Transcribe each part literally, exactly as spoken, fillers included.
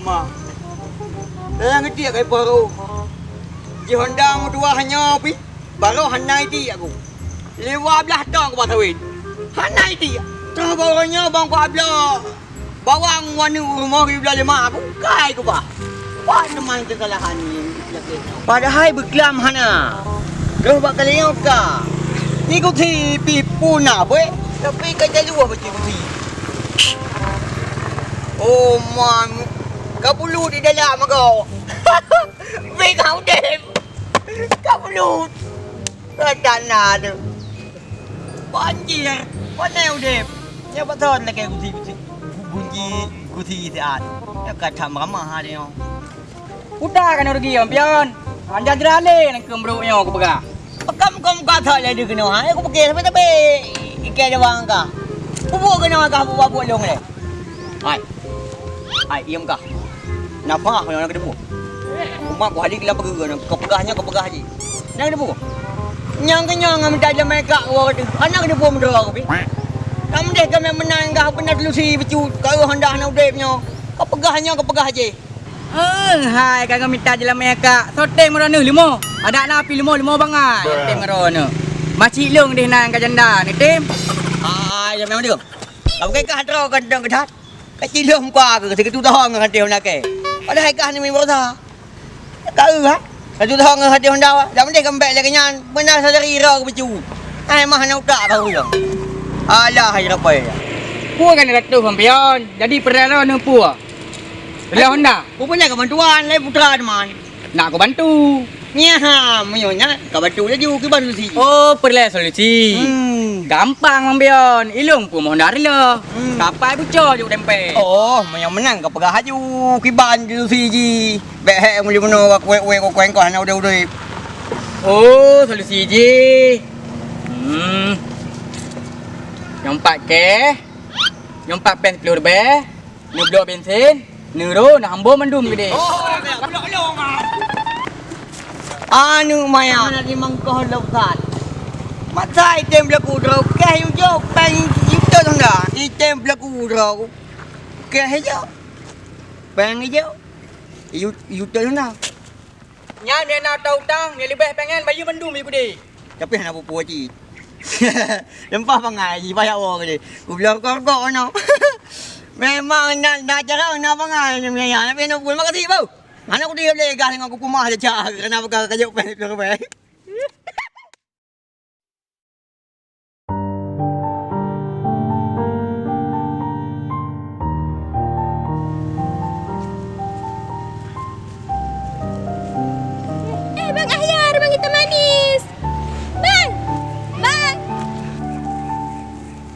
Ma, nyang keutik kai baroe. Jih honda meutuah nyoe pih, baroe hana itiek ku. Lima blaih tong kuba sawét. Hana itiek. Troh baroe nyoe bang kuabloe. Bawang waneuk rumoh geubloe lé ma aku, kai kubah. Pat teuma keusalahan nyoe? Padahai beuklam hana. Troh bak keulinyueng ka. Ni kuthi pih puna beuet, tapi ka jaluh bacut kuthi. Oh, man. Ka bulut di dalam aku. Bek udép. Ka bulut. Ka tanda tu. Banjir. Pane udép. Nyoe beutôi lagèe gusi-gusi. Bunyi gusi siat. Nyoe ka that meurama ha nyoe. Udah kan rugi, Om Pion. Anja jerale nang keumbroe nyoe kupeugah. Pekam-kam ka that lé di keunoe ha. Aku pikir sampai tapi ikai dewang ka. Pupuk keunoe ka pupuk lông lé. Hai. Hai, iem kah? Napa nyang keudeue? Umat ku halik lam peugah nyan, kau peugah nyan, kau peugah jih. Nyang keudeue? Nyang kenyang ngon minta jam mereka, wah, kata, anak keudeue meudroe aku pih. Kamu deh kami menang kah, beuna solusi bacut, kau honda hana udép nyoe. Kau peugah nyan, kau peugah jih. Eh, hai, ka ngon minta jalan mereka. Sote meureunoh limo. Adak na api limo, limo bangai. Tem meureunoh. Masih lông deh nan ka janda, ni tem. Ah, ya memang dia. Kamu kekah droe kantong keudat. Ka cilok muka keu, sigeututong ngon ranté honda kèe. Padahai kah ni meubeurasa. Ka eu, ha? Ka tutong ngon ranté honda, dak mendeh keumbek lagèe nyan. Beuna sadari ira keu bacut. Hai mah hana utak ka ureueng. Alah, hai rapai. Peue kan ratus sampean? Jadi peureulèe neupeue? Rila honda? Peue nyan keu bantuan, lé putra teuma. Nak kubantu. Nyan ha, meunyoe nyan ka bantu laju kiban solusi. Oh, peureulèe solusi. Hmm. Gampang, Mang Bion. Ilong pun mohon dari lah. Hmm. Kapai buco juk dempet. Oh, meunyoe meunan ka peugah laju kiban solusi jih. Bèk hèk meuli bunoe ka kuék-kuék, ka kuék, ka hana udép-udép. Oh, solusi jih. Hmm. Nyang pat kèe. Nyang pat pèng siploh ribèe. Neubloe bensin, neuro, neuhambô mandum keudeh. Oh, ulok-ulok, ah. Aneuk maya na di mangkoh lom that. Masa item beulaku droe, keh yu jok, pèng yu teuh honda. Item beulaku droe, keh yu jok. Pèng yu jok. Yu, yu teuh honda. Nyan nyang na utang-utang, nyang leubeh pengen bayeue mandum yu keudeh. Tapi hana peue-peue cit. Leumpah bangai jih, payah woe keudeh. Kubloe rukok-rukok keunoe. Memang na, na cara na bangai nyan, tapi na pun makasih, beuh. Hana kudeh lé gah ngon kukumah je cak, keureuna peugah kajok pèng lhèe ribèe. Eh, Bang Ahyar, Bang Hitam Manis. Bang! Bang!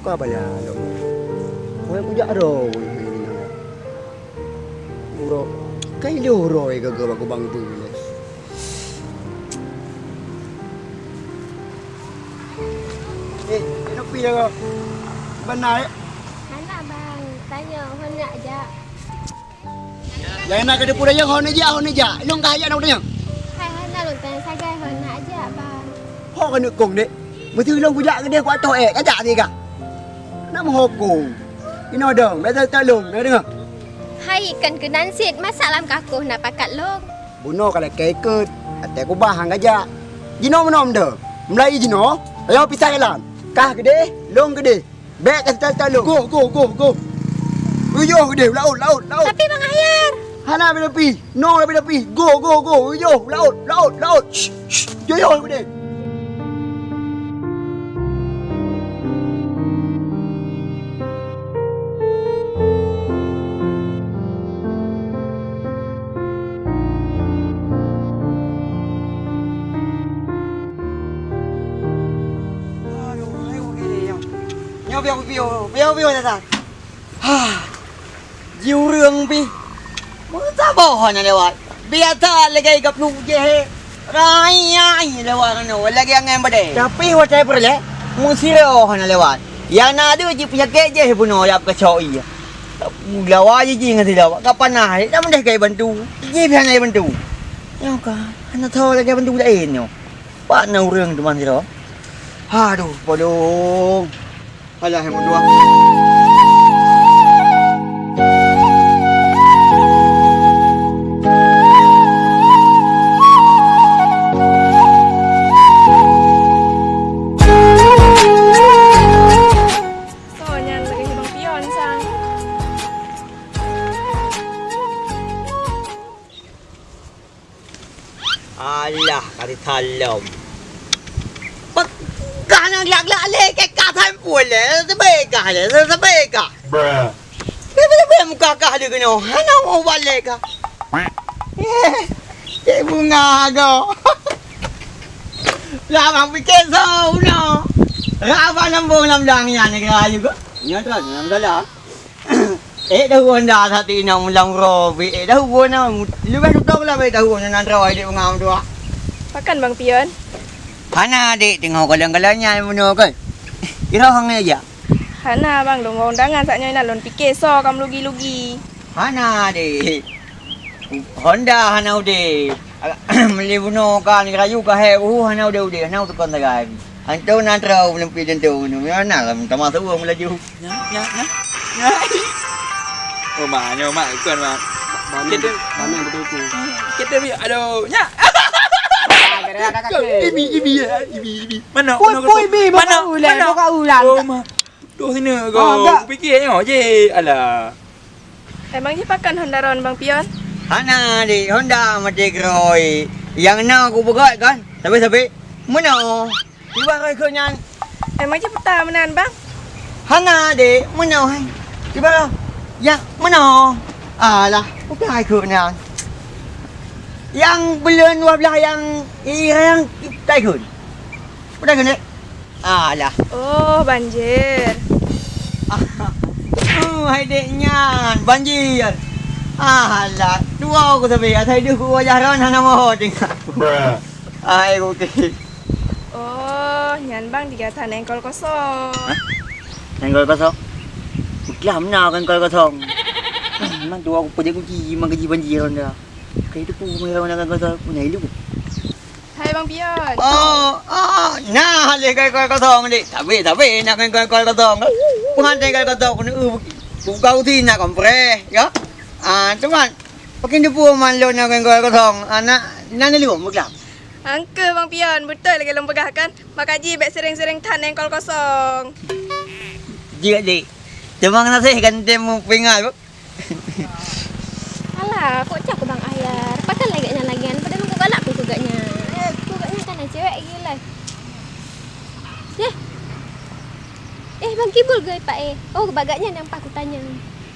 Ka baya lom. Weh, kujak ro. Uroe, kai lheueh uroe gaga bak kubang tu lé. Eh, kenapa ya kau? Benar, eh? Hana, Bang. Tanya, hon nak jak? Yang nak kena pura yang hon jak, hon jak. Long kah jak nak tanya? Hai, hana long tanya sagai, hon nak jak, Bang. Ho kena kong dek. Mesti long kujak ke dia kuat toh, eh. Kajak dia kah? Nak meuhokong. Inoe dong, biasa tak long, dah dengar? Hai, kan keunan cit, masa lam kakoh na pakat long? Bunoe ka lakèe ikot, até kubah han gajak. Jinoe meunoe meudo. Meulayi jinoe, ayo pisai lam. Kah keudeh, long keudeh. Bèk ka sita-sita long. Goh, goh, goh, goh. Uyoh keudeh, laôt, laôt, laôt. Tapi Bang Ahyar. Hana beda pi. Nong beda pi. Goh, goh, goh. Uyoh, laôt, laôt, laôt. Shh, shh. Uyoh keudeh. Aduh, ayo, ayo, ayo. Nyoe piôh, piôh, piôh, piôh, Tata. Hah. Ji ureueng pih. Meusaboh hana lewat. Biasa lagèe gaplu jih. Rai-rai lewat keunoe lagèe angèn badai. Tapi watèe peureulèe, meusidroe hana lewat. Yang na deuh jih peunyakét jih bunoe lam keucok ie. Lawa jih jih ngon sidroe, ka panas, dak meudeh ka ibantu. Jih pih hana ibantu. Nyoe ka, hana tho lagèe bantu laén nyoe. Pat na ureueng teuma sidroe. Aduh, polong. Alah, yang meutuah. Alah, kali salam. Peugah na glak-glak lé, keu ka sampue lé, seubé kah lé, seubé kah. Leubeh-leubeh muka kah di keunoe, hana mau balek kah. Eh, cek bunga go. Lah, bang pikir so, no. Raba nambong lam dang nyan, kira juga. Nyan terus, nyan salah. Eh, tahu anda satu inong lam robi. Eh, tahu guna. Leubeh tutong lah, eh, tahu guna nan roh, dek bunga tu. Pakan, Bang Pion? Hana, dek, tengok kalang-kalang nyan bunoe kan. Kira hang aja. Hana, Bang, lôn undangan saat nyoe na lôn pike so kam lugi-lugi. Hana, dek. Honda hana udeb. Meuli bunoe ka ni rayu ka hai uhu hana udeb-udeb, hana utukon sagai. Anto na trau lempi jantung ni. Mana lah minta masuk uang melaju. Nya, nya, nya. Nya. Oh, mak, nyoe mak ikon mak. Mana, kita mana betul tu? Kita bi aduh, nya. Ibi, ibi, ibi, ibi. Mana? Pui, mana? Pui, bi, mana? Mana? Mana? Oh, mak. Tuh sini kau. Ah, enggak. Kupikir nyoe je. Alah. Emang jih pakan Honda ron, Bang Pion? Hana, dek, Honda mati keroi. Yang na aku peugah kan? Tapi, tapi, meunoe. Tiba roi keu nyan. Emang jih peta meunan, Bang? Hana, dek, meunoe hai. Tiba roi. Ya, meunoe. Alah, peugah keu nyan. Yang buleuen dua belas yang irang tai keu. Udah keu, dek? Alah. Oh, banjir. Ah, hai dek nyan, banjir. Alah, dua aku sabe, asai deuh ku wajah ron hana moho tengah. Ai, oke. Oh, nyan bang tiga tan engkol kosong. Hah? Engkol kosong? Buklah mena engkol kosong. Memang dua aku pejak kunci, memang gaji banjir ron dah. Kayak itu pun mereka nak engkol kosong, punya ilu. Hai Bang Pion. Oh, oh, nah, leh kai kosong dek. Tapi, tapi nak kai kosong. Bukan kai kosong, kena buka uti nak kompres, ya. Ah, cuman pakai debu man lo nak kai kosong. Anak nan lu muklam. Angke Bang Pion, betul lagi lom peugah kan? Makaji bek sering-sering tan engkol kosong. Jik dek. Terima kasih kan temu pengal. Alah, kok cah ku Bang Ayar. Pakai lagak nyan lagi kan. Padahal ku galak pun ku gak nyan. Eh, ku gak nyan kan cewek lagi lah. Eh. Eh, Bang Kibul gai pak eh. Oh, bagak nyan yang pak ku tanya.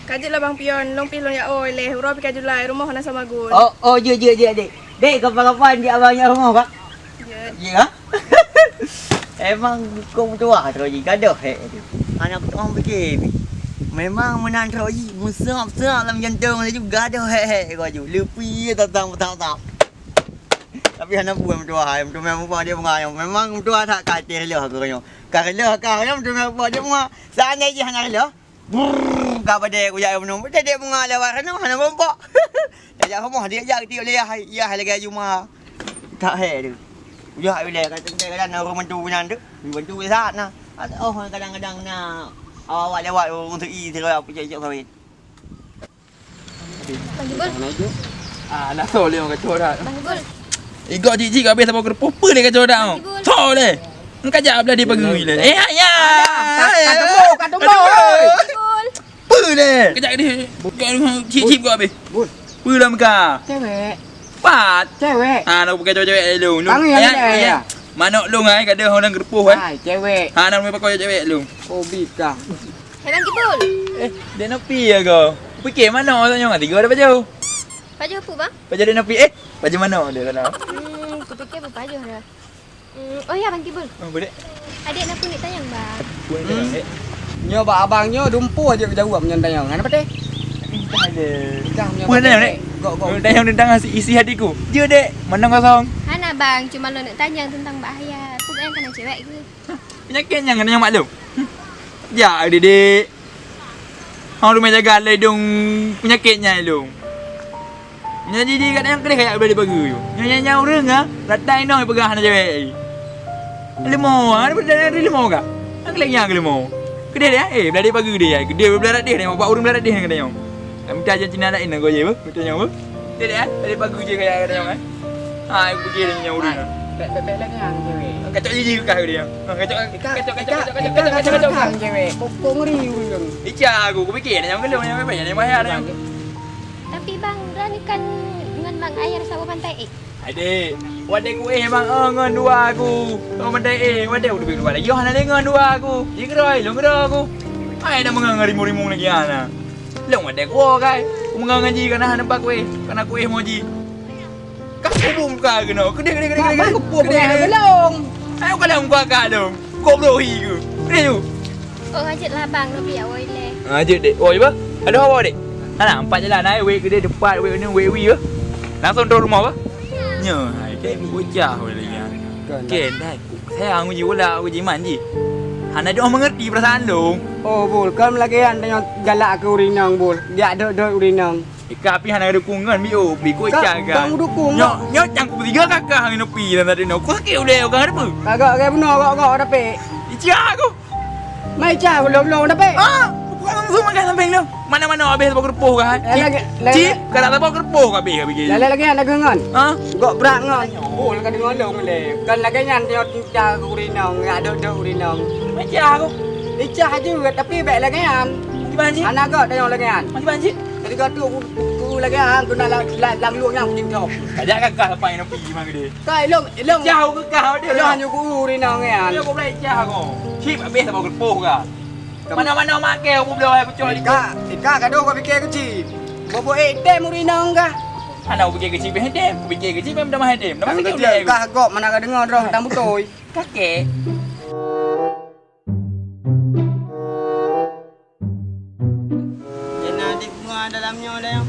Kaji lah Bang Pion, long pi long ya oi leh. Uroe pi kajulai, rumoh na sama gun. Oh, oh, je, je, je, dek. Dek, kapan-kapan di abang ya rumoh kak? Je. Je, ha? Emang kong tuah troji gadoh hek tu. Anak tuah pikir. Memang meunan troji musap-sap lam jantong laju gadoh hek-hek ko laju. Lepi tatang petap-tap. Tapi hana pun meutuah hai, meutuah meutuah dia bunga nyoe. Memang meutuah that ka teh leuh aku nyoe. Ka leuh ka nyoe meutuah meutuah dia bunga. Seandai jih hana leuh. Brrr, ka badai kujak ayah meunung. Tadek bunga lewat sana, hana meurumpok. Tajak rumoh, diajak tiep lé yah, yah lagèe juma. Tak hai tu. Kujak bilai ka teuntèe ka na ureueng bantu nyan tu. Bantu saat na. Oh, kadang-kadang na awak-awak lewat ureueng seu'i sira pucok-pucok kawin. Bang Jibul. Ah, nak so lé orang kacau dah. Bang Jibul. Igok jijik habis sama kerupuh, peue lé kacau dah. Bang Jibul. So lé. Engkajak belah di pagi lé. Eh, ya. Ka, ka tunggu, ka tunggu. Bang Jibul. Peue lé. Kejap ni. Cip-cip kau habis. Bul. Peue lah muka. Cewek. Pat. Cewek. Ha, nak pakai cewek-cewek dulu. Kami yang ada, ya. Manok long ai, kada orang kerupuh ai. Hai, cewek. Ha, nak pakai cewek dulu. Oh, bika. Hai, Bang Kibul. Eh, Dek Nopi ya kau? Pikir mana orang nyoe tiga ada baju? Baju apa, Bang? Baju Dek Nopi. Eh, baju mana dia sana? Hmm, aku fikir baju dah. Hmm, oh ya, Bang Kibul. Oh, boleh. Adik nak punit tayang, Bang. Punit tayang, Dek. Nyoe bak abang nyoe dumpeue aja jaweueb nyan tayang. Hana patéh? Entah ada. Entah nyoe. Punit tayang, Dek. Gok, gok. Punit tayang tentang isi, isi hatiku. Dia, Dek. Mana kosong? Hana, Bang. Cuma lo nak tanya tentang Mbak Haya. Aku kan kena cewek ke? Penyakit nyang kena maklum. Jak didik. Hang rumah jaga lé dong penyakit nyang ilong. Nyan jadi kat nyang keudeh kayak bela dibagi tu. Nyan nyan nyan ureueng ah, ratai nong peugah hana cewek. Limo, ada benda dari limo ka. Nang kelek nyang limo. Keudeh dia, eh bela dibagi dia. Keudeh bela ratus dia, bak ureueng bela ratus dia kata nyong. Minta aja Cina lain nang goye beuh. Betul nyong beuh. Dia dia, bela dibagi je kayak kata nyong eh. Ha, aku pergi dengan nyawa dia. Pek-pek lagi yang cewek. Kacau jiji kah dia. Ha, kacau, kacau, kacau, kacau, kacau, kacau, kacau. Cewek. Kok, kok ngeri urang. Ica aku, aku fikir nak nyamuk gendong, nyamuk pepek, nyamuk mahar. Tapi bang, berani kan dengan bang air sawo pantai eh? Dek, watèe kuéh bang, oh, ngon dua ku. Kau meutai éh, watèe udeb dua lagi, oh, hana lé ngon dua ku. Jikeuroi, lôn keudroe ku. Hai, dah meungon ngon rimueng-rimueng lagi hana. Lôn watèe kuwoe kai. Ku meungon ngon jih, kana hana ba kuéh, kana kuéh mo jih. Ka kubum ka keunoe. Keudeh, keudeh, keudeh, keudeh, keudeh. Bang, keudeh, keudeh. Belum. Ayo, kalau muka ka dong. Goblok hi ke? Keudeh tu. Oh, hajat lah bang, lebih awal leh. Hajat dek. Oh, iya bah. Ada hawa dek. Nah, empat jalan ai, wek keudeh, depan, wek ni, wek wi bah. Langsung terus rumah bah. Nyo, hai dek, bocah weh lagi. Kan. Ken, dai. Sayang uji ula, uji manji. Hana doh mengerti perasaan dong. Oh, Bul, kan lagèe nyan tanyoe galak keu ureueng inong, Bul. Jak dot-dot ureueng inong. Ika pih hana dukung ngon bio, pih kok Ka-, ica kan. Bang dukung, Nyok, Bang. Nyok cang ku tiga kakak ngon pi dalam tadi no. Ku sakit uleh orang ada apa? Kagak kayak bunoe gok-gok dapet. Ica aku. Mai ica belum-belum dapet. Ah, bukan langsung makan samping tu. Mana-mana habis apa kerepuh kan? Eh, cip, lagi, lagi, cip, kalau tak apa kerepuh habis habis. Lagi lagi ada gengan. Ha? Gok berat ngon. Oh, lagi dengar dong le. Kan lagi nyan dia cinta ke urinong, ya dok-dok urinong. Ica aku. Ica juga tapi baik lagi nyan. Gimana sih? Anak gok tanya lagi nyan. Gimana sih? Jadi kau tu aku, aku lagi ah, aku nak la-, la-, lam luar nyang pintu. Kajak kakak apa yang pi mah gede. Kai long, long. Jauh ke kau dia? Long hanya ku uri nang ya. Dia boleh jauh kau. Cip habis sama kepoh kau. Mana-mana makai aku belum aku cok di. Ka, ka gaduh kau fikir kecil. Bobo eh tem uri nang kah? Anak aku fikir kecil beh tem, aku fikir kecil beh dah mahal tem. Nama kecil kau? Kah gok mana ka dengar roh tang betul. Kakek. Jana adik bunga dalam nyoe dah.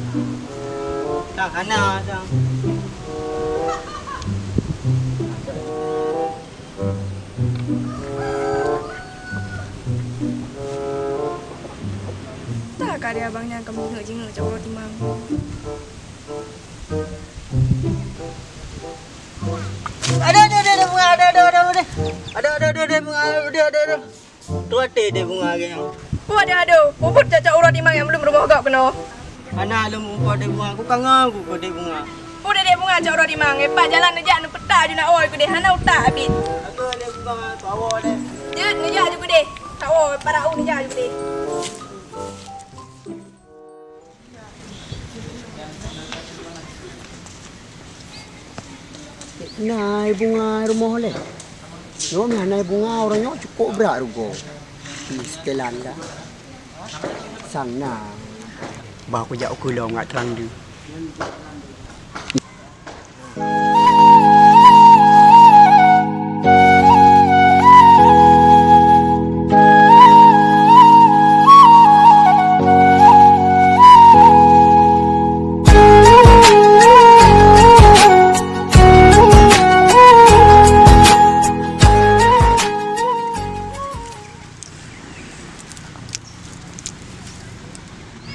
Tak hana dah. Tak ada abang yang kami jinguk-jinguk cak uroe timang. Aduh, aduh, aduh, aduh, bunga, aduh, aduh, aduh, aduh. Aduh, aduh, aduh, aduh, bunga, aduh, aduh, aduh. Tu até deh bunga lagèe nyan. Peue deh adoe, peubuet cocok uroe timang nyang belum rumoh gob keunoe. Hana lôn muphom deh bunga, ku kangen ku keu deh bunga. Peue deh deh bunga cok uroe timang, eh, pat jalan neujak neupeutak ju na oi ku deh, hana utak abit. Aku deh bunga, bawa deh. Jeuet neujak ju ku deh, tawoe parau neujak ju ku deh. Na bunga rumoh lé. Nyoe meuhana bunga ureueng nyoe cukôp brat rugoe. Di setelan ka. Sang na. Bah kujak ukeue lom ngat trang deuh.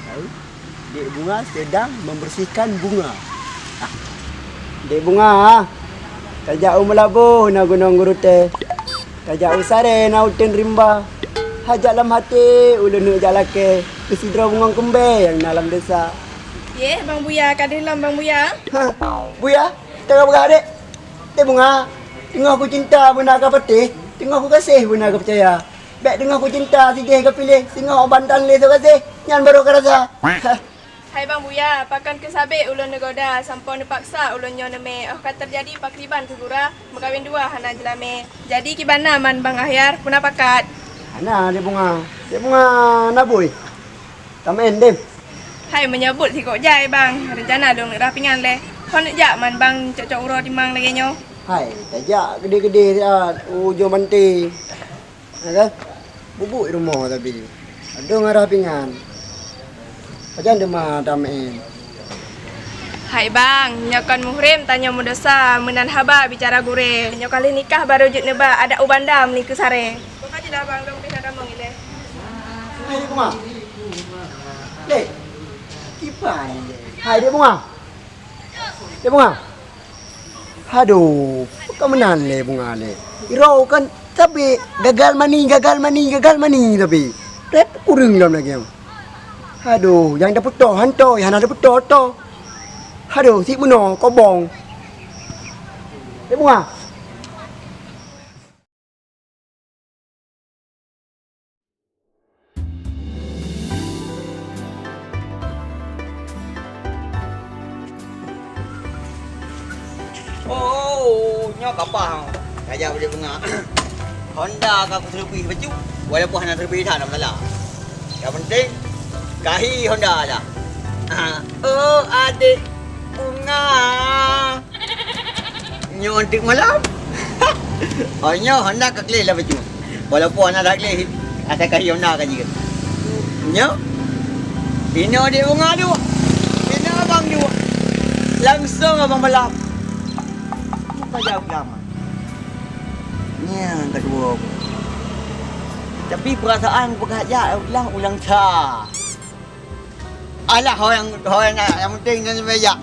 Hai, Dek Bunga sedang membersihkan bunga. Ah, Dek Bunga, tajak u Meulaboh na gunong gurutée, tajak u Sarée na uteuen rimba. Hajat lam até ulôn neuk jak lakée keu sidroe bungong keumbée nyang na lam desa. Yeh, Bang Buya, ka deuh lom Bang Buya. Ha, Buya, teuka peugah dek. Dek Bunga, teungoh kucinta beuna ka patéh, teungoh kugaséh beuna ka peucaya. Bék teungoh kucinta sideh ka piléh, singoh uban tan lé soe gaséh, nyan barô ka rasa. Hai Bang Buya, pakon keu sabé ulôn neugoda, sampoe neupaksa ulôn nyoe neumé, óh ka teujadi pakriban keu gura, meukawen dua hana jeulamé. Jadi kiban na man Bang Ahyar, peue na pakat? Hana, Dek Bunga. Dek Bunga na bui? Tamén, Dem. Hai, meunyoe buet sikok jai, Bang. Reuncana lôn neuk rhah pingan lé. Kon neuk jak man Bang cok-cok uroe timang lagée nyoe? Hai, tajak keudeh-keudeh siat u Ujong Banté. Na kan? Bubuet rumoh tapi. Adoh ngon rhah pingan. Pajan teuma tamén. Hai bang, nyoe kon muhrim tanyoe meudesya meunan haba bicara gurée. Nyoe ka lheueh nikah barô jeuet neuba adat u banda meunikeue sarée. Maka jilah bang, dong pih na tamong ilée. Hai Dek Bunga. Lé. Kiban. Hai Dek Bunga. Dek Bunga. Aduh, bukan meunan lé Bunga lé. Iro kan tapi gagal mani, gagal mani, gagal mani tapi. Rep kureueng lom lagée. Aduh, nyang dapeutoh hantoi, hana dapeutoh-toh. Aduh, si meunoe kobong. Dek Bunga. Nyoe kapah, raja beli bunga. Honda ka kuseureupi bacut, walaupun hana seureupi that lam lala. Yang penting, kahi Honda lah. Oh, adik bunga. Nyoe antik malam. Oh, nyoe Honda ka kleh lah bacut. Walaupun hana that kleh, asai kahi Honda ka jeuet. Nyoe. Inoe adik bunga tu. Inoe abang tu. Langsung abang balap. Apa jawab lama? Nyang kedua. Tapi perasaan peugah jak ulang, ulang sa. Alah, ho nyang, ho nyang, nyang penting nyan meujak.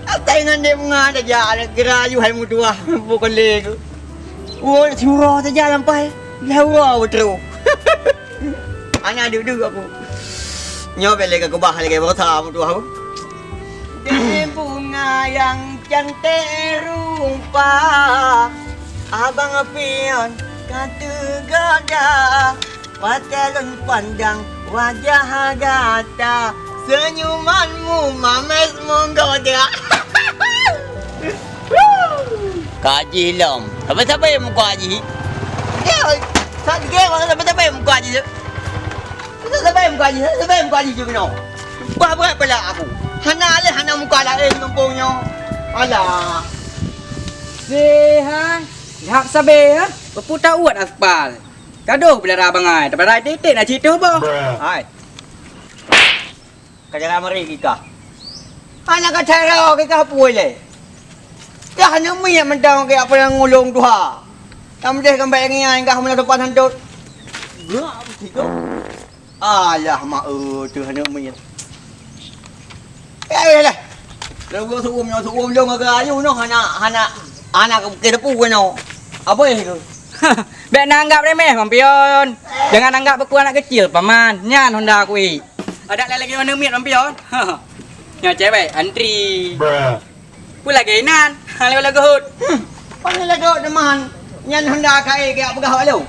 Atai ngon dek bunga tajak, geura ayuh hai meutuah, bukan lé tu. Oh, siuroe tajak lampai. Lah uroe beutôi. Hana duek-duek aku. Nyoe bèk lé ka keubah lagèe beusa meutuah aku. Dek bunga nyang cantik rupa, abang pion ka teugoda. Watèe lôn pandang wajah gata, seunyumanmu mames menggoda. Ka jih lom. Sabe-sabe muka jih. Dia, sa-, dia, sabe-sabe muka jih. Sabe-sabe muka jih, sabe-sabe muka jih je keunoe. Bah brat pala aku. Hana lé, hana muka laén gampông nyoe. Alah. Sehai, lhap sabe, ha? Peue ta uet aspal. Gadoh beulara bangai, tabara tiek-tiek na cit boh. Hai. Ka jalan mari kikah. Hana ka cara kikah pue lé. Kah aneuk miet mantong keu apa nyang ngulông tuha. Tam deh kambek ngian kah meunan sopan hantot. Gerak meusigoe. Alah, mak, eh, teuh aneuk miet. Eh, eh, lah. Lalu suum nyoe, suum lông agak ayu noh, hana, hana, hana ke, ke depu ke nyoe. Apa eh ke? Bèk na anggap remeh, Bang Pion. Jangan anggap aku anak kecil, Paman. Nyan honda aku, i. Adak lagi aneuk miet, Bang Pion. Nyoe cewek, antri. Peue lagèe inan? Ha, lagèe-lagèe hot. Hmm. Pane lagèe teman. Nyan honda ka, eh, kaya peugah bak lôn.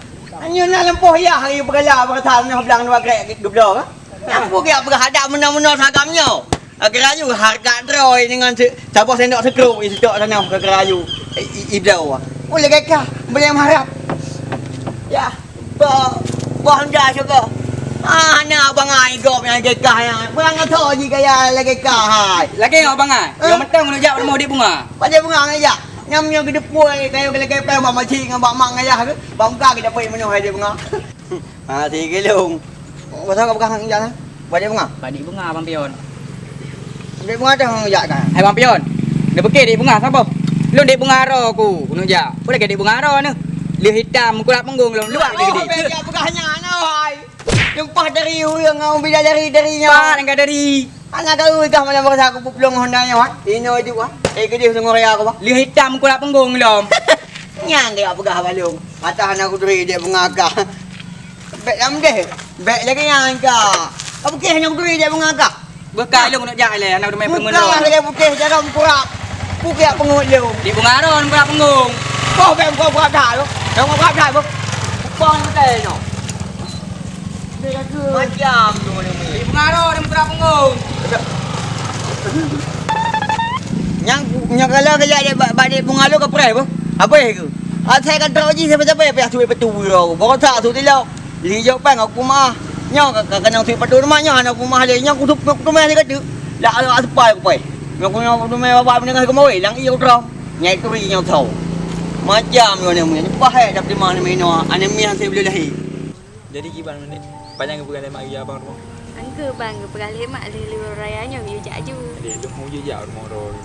Nyoe na leumpôh yah, hari peugala, bangsa nyoe blang dua krek, dua bloe, ha? Nyan peue kaya peugah adak meunoe-meunoe sagam nyoe. Geurayu hareuga droe deungon se-, saboh sendok seukrup, i, sitok tanoh keu geurayu. I, i, i bloe. Ulèe gata, boleh meuharap. Ya, boh, boh honda syukur. Ah, na bangai gob nyang lagèe kah nyan. Beurang asoe jih gaya lagèe kah hai. Lagèe nyoe bangai. Eh? Nyang mantong keuneuk jak rumoh Dek Bunga. Bak Dek Bunga ngon jak. Nyang nyoe geudeupôi kayu lagèe pèng bak makcik ngon bak mak ngon ayah keuh. Bak muka geudeupôi meunoe hai Dek Bunga. Ha, si Gelong. Pasal ka peugah ngon jak, ha? Bak Dek Bunga? Bak Dek Bunga, Bang Pion. Dek Bunga dah ngon jak, kan? Hai, Bang Pion. Neupiké Dek Bunga saboh. Lôn Dek Bunga ro ku, keuneuk jak. Peue lagèe Dek Bunga ro nyoe. Leuh itam, meukurap punggong lom. Luwak lé geude. Oh, bèk jak peugah nyan, oh, hai. Lumpah dari ureueng ngon bidadari dari nyoe. Pat nyang ka dari. Hana ka ureueng kah malam baroesa aku peuplueng honda nyoe, ha? Inoe ju, ha? Eh, keudeh deungoe raya aku, bah. Leuh itam meukurap punggong lom. Nyang kaya peugah balong. Mata hana kuturi Dek Bunga kah. Bèk lam deh. Bèk lagèe nyan ka. Ka putih hana kuturi Dek Bunga kah. Beukai lôn keuneuk jak lé, hana kuturi main peungeut lôn. Muka lagèe putih, jaroe meukurap. Pukek peungeut lôn. Dek Bunga ro meukurap punggong. Boh, bèk meukurap-kurap that, boh. Jangan meukurap that, boh. Bang beutôi nyoe. Macam tu mana ni? Dek Bunga ro meukurap punggong. Nyang, nyang kalau kejak dek ba-, bak Dek Bunga lo ka preh, boh. Apa ya ke? Asai ka trok jih siapa-siapa payah suit petu ro. Baroesa su tilok. Li jok pang aku mah. Nyoe ka, ka keunong suit petu rumah nyoe aneuk rumah lé. Nyoe kudup, kudup meh lé katu. Lah, lah, sepai aku pai. Nyoe ku nyoe kudup meh babah menengah kemawé. Lang iya utroe. Nyai turi nyoe tho. Macam nyoe aneuk meh. Pah eh, dap di mana meh nyoe. Aneuk meh hase belum lahir. Jadi kiban, Nek, panyang geupeugah lé mak geuya abang rumoh? Angkeu bang geupeugah lé mak lheuh-lheuh raya nyoe geuyue jak aju. Deh, lôn hana jak rumoh droe.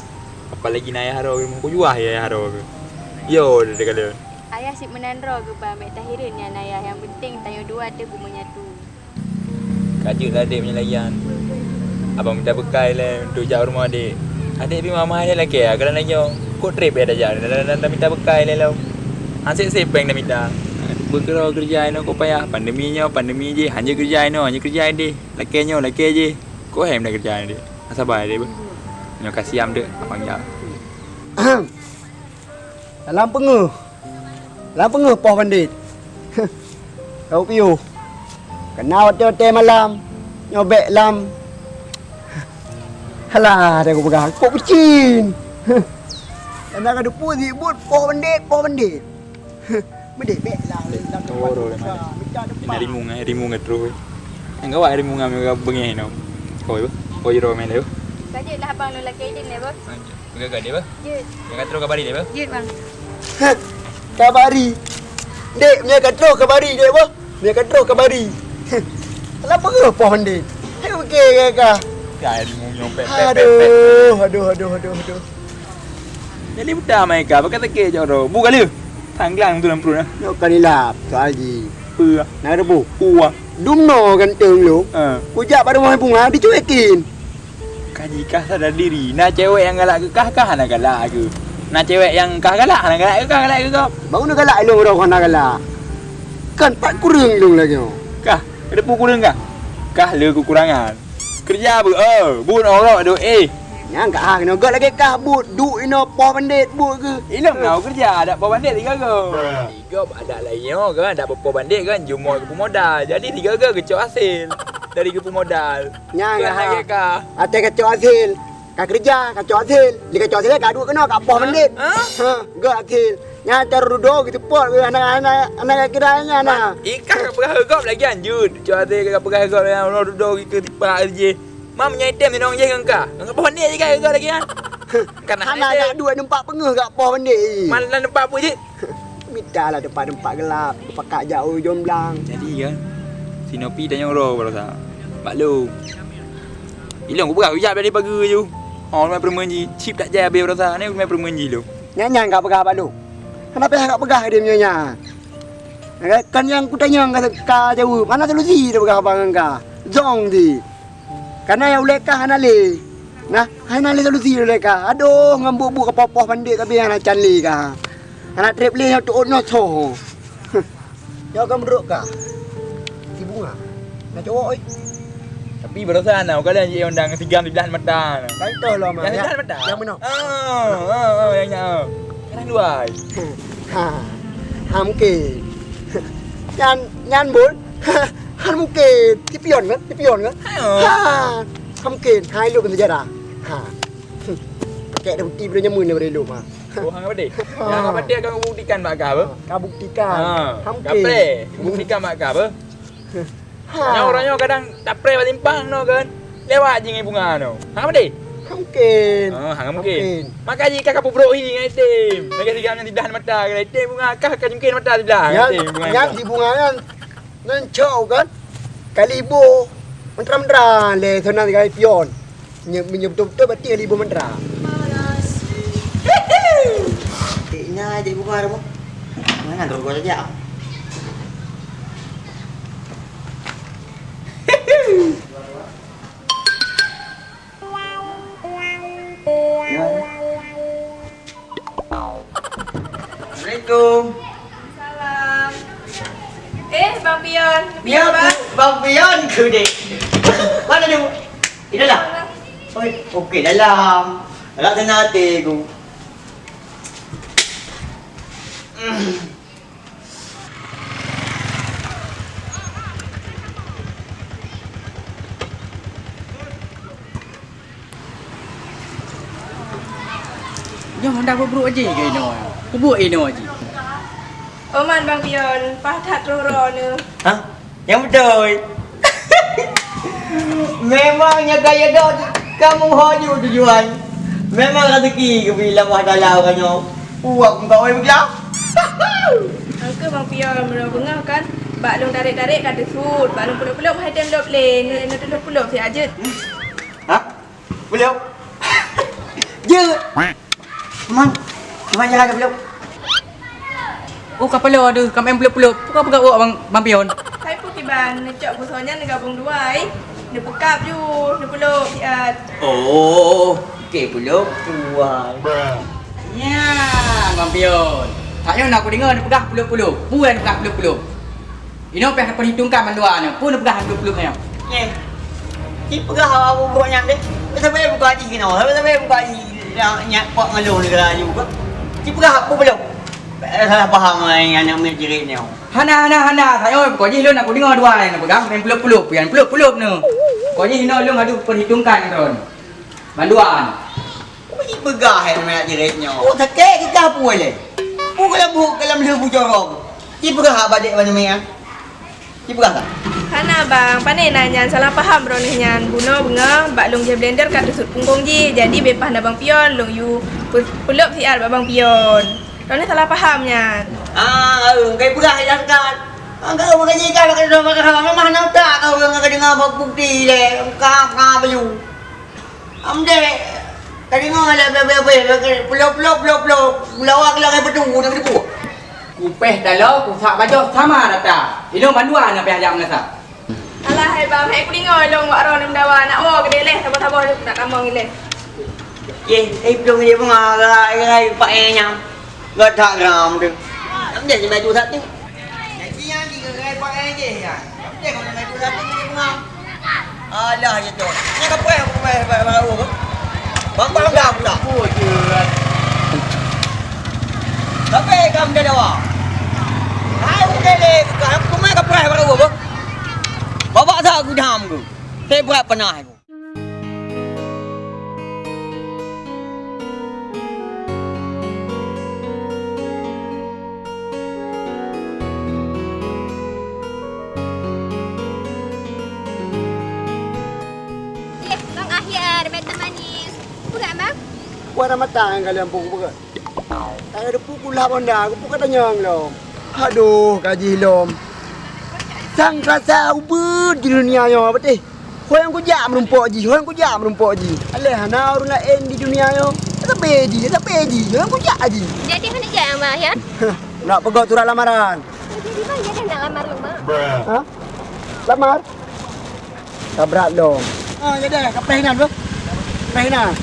Apalagi na ayah droe rumoh, kujuah ayah droe. Yo, deh, deh, kalian. Ayah cit meunan droe geuba, bèk tahireuen nyan ayah, nyang penting tanyoe dua teuh beumenyatu. Ka jeuet lah, Dek, meunyoe lagèe nyan. Abang mita beukai lé untuk jak u rumoh adek. Adek pih mamah lé lakèe, ah, keulan nyoe. Kok trép ya tajak dan, dan, dan mita beukai lé lom. Hana sép-sép péng tamita. Beukeureuja inoe kok payah, pandemi nyoe, pandemi jih, hanjeuet keureuja inoe, hanjeuet keureuja ideh. Lakèe nyoe, lakèe jih. Kok hem na keureuja ideh. Sabai deh, beuh. Nyoe ka siam deh, abang jak. Salam peungeuh. Lam peungeuh poh bandit. Kau piôh. Kena watèe-watèe malam. Nyoe bèk lam. Halah, dah kupeugah. Kok peucin. Aneuk ka teupeu sibut poh bandét, poh bandét. Meudeh bèk lah lé lam tempat. Toro lé, mita depan. Ina rimueng, eh, rimueng ka troh, eh. Nyang gawat rimueng ngon beungéh nyoe. Koi, beuh. Koi jiro mé lé, beuh. Ka jeuet lah abang lôn lakèe idin lé, beuh. Peugah-peugah deh, beuh. Jeuet. Nyang ka troh kabari deh, beuh. Jeuet, bang. Heh, kabari. Dek, meunyo ka troh kabari dek, beuh. Meunyo ka troh kabari. Heh. Alah peugah poh ndeh. Hai oke ka. Ka ilmu nyong pet, pet, pet, pet. Aduh, aduh, aduh, aduh, aduh. Jadi buta mai ka, pakai sakét jok roh. Bu kali. Tanglang tu dalam perut ah. Nyoe ka nilap, soal jih. Peue? Na rebu. Kuah. Dumno ganteng lo. Ha. Kujak bak rumoh bunga dicuekin. Kaji kah sadar diri, na cewek nyang galak keu kah, kah hana galak keu. Na cewek nyang kah galak, hana galak keu kah, galak keu kah. Baru na galak ilong roh hana galak. Kan pat kureueng ilong lagèe nyoe. Kah, ada pu kureueng kah? Kah le kekurangan. Kerja beu, eh, buet orok dok, eh. Nyang kah keunoe gèt lagèe kah buet, duek inoe poh bandét buet keu. Ilong na kerja, ada poh bandét tiga go. Tiga ada lain nyoe kan, ada poh bandét kan, jumoi keu pemodal. Jadi tiga go geucok hasil dari keu pemodal. Nyang kah. Lagèe kah. Até kacok hasil. Ka kerja, kacok hasil. Di kacok hasil ka duek keunoe ka poh bandét. Ha? Ha, gèt hasil. Nyan cara dudoe geuteupot keu aneuk-aneuk, aneuk kira nyan na. Ikah ka peugah keu gob lagi anjut. Cuba teuka ka peugah keu gob nyang uroe dudoe keu tipak jih. Mam nyai tem sidong jih ngon kah. Ngon poh ni jih kah keu gob lagi nyan. Kan hana ada duek nempat peungeuh gak poh bandét. Man lam nempat peue jih? Mita lah tempat-tempat gelap, pakak jak u jomblang. Jadi kan, si Nopi tanyong roh barosa. Bak lôn. Ilong kupeugah ujak dari pagi ju. Oh, rumah permen ji. Chip tak jai habis barosa. Ni rumah permen ji lôn. Nyan nyan ka peugah bak lôn. Kenapa ka peugah dia punya nyan? Kan nyang kutanyong ka, ka jaweueb. Mana solusi dia peugah abang ka? Zong di. Karena nyang ulèe kah hana lé. Nah, hana lé solusi ulèe kah. Aduh, ngon buet-buet ka poh-poh bandét ka bèe hana can lé kah. Hana trép lé nyoe teuôt nyoe soe. Nyoe ka meudrok kah. Si Bunga. Na cowok, oi. Tapi barosa na, bukan lagi undang si Gam di blah mata. Kan toh lo, Mak. Yang di blah mata? Yang mana? Oh, oh, oh, yang nyak. Kan dua. Ha. Ha, mungkin. Nyan, nyan, Bul. Ha, mungkin. Tipion kan? Tipion kan? Ha. Ha. Ha, mungkin. Ha, ilok sejarah. Ha. Pakai dah bukti benda nyamun daripada ilok, ha. Oh, hang apa deh? Yang apa dia akan buktikan mak kau, apa? Ka buktikan. Ha. Ha, mungkin. Kapreh. Buktikan mak kau, apa? Ha. Nyoe ureueng nyoe kadang tapreh bak simpang nyoe kan. Lewat jih ngon Bunga nyoe. Hang meude? Hang mungken. Oh, hang mungken. Hang mungken. Maka jih ka kapeubrok hi ngon item. Lagèe si Gam nyan siblah mata kan item Bunga kah ka mungken mata siblah. Nyan, item Bunga nyan nyan. Si Bunga nyan. Nyan cok kan. Kali iboh. Mentera-mentera lé sana tinggai pion. Meunyoe, meunyoe beutôi-beutôi berarti ahli boh mantra. Dek ina dek buka apa? Mana tu kau saja? Ya. Assalamualaikum. Salam. Eh, Bang Pion. Ya, Pion, Bang. Bang Pion ke dek? Mana dia? Di dalam? Oi, okey dalam. Agak senang hati aku. Nyoe honda kubrok jih ke inoe? Kubuek inoe jih. Oman Bang Pion, paih that troh droeneuh. Hah? Nyang beutôi. Memang nyang kaya dok kamoe ho ju tujuan. Memang rezeki geubri Allah Taala uroe nyoe. Puak muka oi beuglah. Angke Bang Pion, meunyoe beungoh kan, bak lôn tarek-tarek ka teusut, bak lôn peulop-peulop hai tem lop lé, neuteulop peulop siat jeuet. Hah? Peulop? Jeuet. Man, man jalan peulop. Oh, ka peulop tu, ka main peulop-peulop. Peugah-peugah awak Bang, Bang Pion. Hai pih kiban, neucok beusoe nyan neugabong dua ai. Neupeukab ju, neupeulop siat. Oh, oke peulop tuan. Nyan, Bang Pion. Tak nyoe na kudeungoe neupeugah peulop-peulop. Peue neupeugah peulop-peulop? Inoe pih neuperhitungkan mandua nyoe. Peue neupeugah peulop-peulop nyoe? Eh, cipeugah awak bubuk nyan deh. Sabe buka jih keunoe. Sabe-sabe buka jih nyak pak ngeuluh neugara ju kah? Cipeugah peue peulop? Eh, salah paham ai aneuk miet jirék nyoe. Hana, hana, hana. Sayoe buka jih lôn aku deungoe dua nyan neupeugah main peulop-peulop. Pian peulop-peulop nyoe. Buka jih inoe lôn adu perhitungkan droen. Mandua nyoe. Ci peugah hai aneuk jeuet nyoe. Oh, sakét keu kah peue lé? Peue ka lheueh bu-, ka lheueh bu jorok. Ci peugah haba dek bak aneuk. Ci peugah kah? Hana bang, pane na nyan salah paham droeneuh nyan. Bunoe beungoh bak lôn jép blender ka teusut punggong jih. Jadi beu paih na bang pion, lôn yue pe-, peulop siat bak bang pion. Droeneuh salah paham nyan. Ah, eh, kai peugah dah sekat. Ah, kau makajih kah bak keudroe bak keudroe, memang hana utak kau ngon ka deungoe bak bukti lé. Ka, ka baju. Am deh, tadi ngon lé beh, beh, beh, beh, pulo, pulo, pulo, pulo, melawa ke langai betu, nak betu. Kupéh taloe, kusak bajoh sama rata. Inoe bandua na payah jak meunasah. Alah, hai bang, hai kulingo lôn wak ron meudawa, nak woe keudéh lé, saboh-saboh lôn nak tamong ilée. Yeh, hai plong ilée bunga, rai, rai, pakai nyang. Gata gram tu. Am deh, lima juta tu. Nyan ci nyan di gerai pakai je nyan. Am deh, kalau lima juta tu, ilée bunga. Alah, ya tu. Ni ka payah, ka payah, payah, payah, payah. Bang, bang, dah pula. Oh, je. Tapi kamu dah dawa. Hai, udah deh, kamu cuma ka payah, payah, payah. Babak tak gudam tu. Saya berat pernah tu. Eh, Bang Ahyar, mata manis. Peugah, Bang? Kuat mata nyang kalian pukul peugah. Saya depu kulap honda, aku pun katanya lom. Aduh, gaji lom. Sang rasa ubit di dunia nyoe, beuteh. Ho nyang kujak meurumpok jih, ho nyang kujak meurumpok jih. Aléh hana ureueng laén di dunia nyoe. Sabe jih, sabe jih, ho nyang kujak jih. Jadi hana jak, Abah, ya? Nak peugah surat lamaran. Jadi, Bang, jadi nak lamar lu, Bang? Ha? Lamar? Ka brat lom. Ah, ya dah, ka preh inan, bro. Preh inan.